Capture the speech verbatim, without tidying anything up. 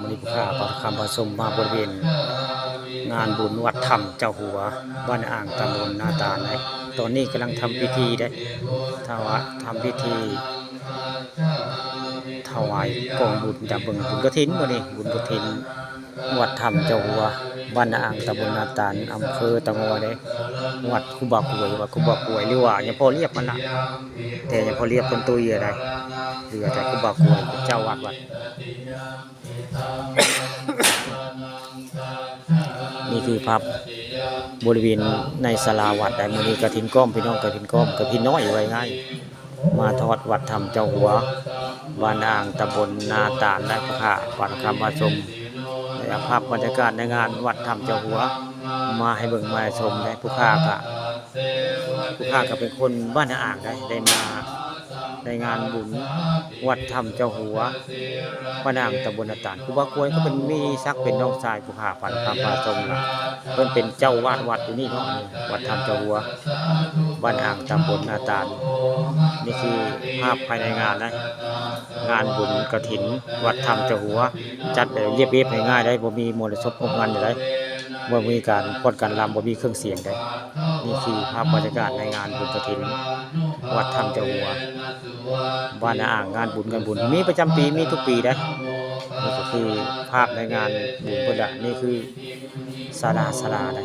มื้อนี้ผู้ข้าพาคำพาชมมาบริเวณงานบุญวัดถ้ำเจ้าหัว บ้านอ่าง ตำบลนาตาลได้ ตอนนี้กำลังทำพิธีได้ ถวาย- ทำพิธี ถวายกองบุญ ดำเบิ่งบุญกฐิน มื้อนี้บุญกฐิน วัดถ้ำเจ้าหัว บ้านอ่าง ตำบลนาตาล อำเภอตะงัวเด้ วัดครูบากวย วัดครูบากวย หรือว่าหลวงพ่อเรียบนั่นล่ะ แต่หลวงพ่อเรียบเพิ่นตุยอะได้ เหลือแต่ครูบากวยเป็นเจ้าวัดวัด นี่คือภาพบริเวณในศาลาวัดได้ มื้อนี้กฐินก้อม พี่น้อง กฐินก้อม กฐินน้อย ว่าง่าย มาทอดวัดถ้ำเจ้าหัว บ้านอ่าง ตำบลนาตาล ได้ผู้ข้าพาคำพาชม และเอาภาพบรรยากาศในงานวัดถ้ำเจ้าหัว มาให้เบิ่งมาให้ชมได้ ผู้ข้าก็ ผู้ข้าก็เป็นคนบ้านอ่างได้ ได้มาในงานบุญวัดถ้ำเจ้าหัว บ้านอ่าง ตำบลนาตาล ครูบากวยก็เป็น มีศักดิ์เป็นน้องชายผู้ข้าพาคำพาชมล่ะ เพิ่นเป็นเจ้าวัดวัดอยู่นี่เนาะ วัดถ้ำเจ้าหัว บ้านอ่าง ตำบลนาตาล นี่คือภาพภายในงานนะ งานบุญกฐิน วัดถ้ำเจ้าหัว จัดแบบเรียบๆ ง่ายๆ ได้ บ่มีมหรสพร่วมงานอยู่ได้ บ่มีการฟ้อนการรำ บ่มีเครื่องเสียงได้ นี่คือภาพบรรยากาศในงานบุญกฐิน วัดถ้ำเจ้าหัว บ้านนาอ่าง งานบุญ งานบุญ มีประจำปี มีทุกปีได้ นี่ก็คือภาพในงานบุญเพิ่นละ นี่คือศาลา ศาลาได้